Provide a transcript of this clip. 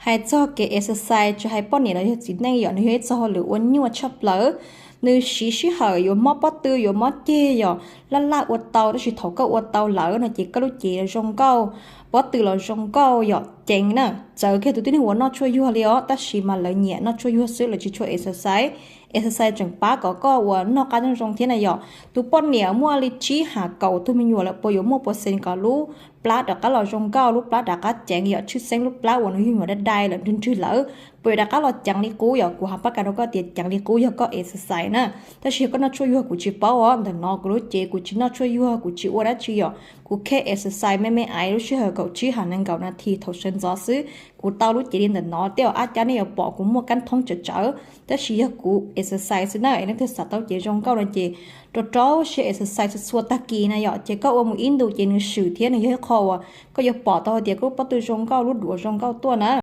Hais txog kev exercise tsis hais poj niam los yog txiv neej yom, nws yog ib txoj hauj lwm ua nyuaj tshaj plaws. Nws siv sij hawm, yuav mob pob tw, yuav mob ceg yom, laj laj ua tau, tab sis thaum koj ua tau lawm no ces koj lub cev zoo nkauj, pob tw los zoo nkauj yom, ceev na. Txawm kiag tus tib neeg uas noj tshuaj yuag li os, tab sis mas lawv nyiam noj tshuaj yuag xwb, lawv tsis tshua exercise. Exercise tseem pab kom koj uas noj qab nyob zoo thiab na yom. Tus poj niam muaj li tsib hab kaum tug me nyuam lawm puas yuav muaj percent kom lub plab rov qab los zoo nkauj, lub plab rov qab ceev yom, tshwj xeeb lub plab uas nws yog nyuam dai dai lawm, nrwg nrwg lawm, puas yuav rov qab los ceev li qub yom. Kuv hab pab kas rau koj tias ceev li qub yog koj exercise na. Tab sis yog koj noj tshuaj yuag kuv tsis paub os, ntawm no kuv lub cev kuv tsis noj tshuaj yuag, kuv tsis ua dab tsi yom. Kuv khej exercise me me ais lub sij hawm kaum tsib hab nees nkaum nas this thaum sawv ntxov xwb, kuv tau lub cev li ntawm no. Tej zaum ab cab nej yuav pom kuv muaj kab thoob tsawv tsawv, tab sis yog kuv exercise xwb na. Es leej twg xav tau cev zoo nkauj no ces rau rau siab exercise txhua txhua tag kis na yom, ces koj ua mus ib ntus ces nws swm thiab nws yog ib qho uas koj yuav pom tau hais tias koj lub pob tw zoo nkauj, lub duav zoo nkauj tuaj na.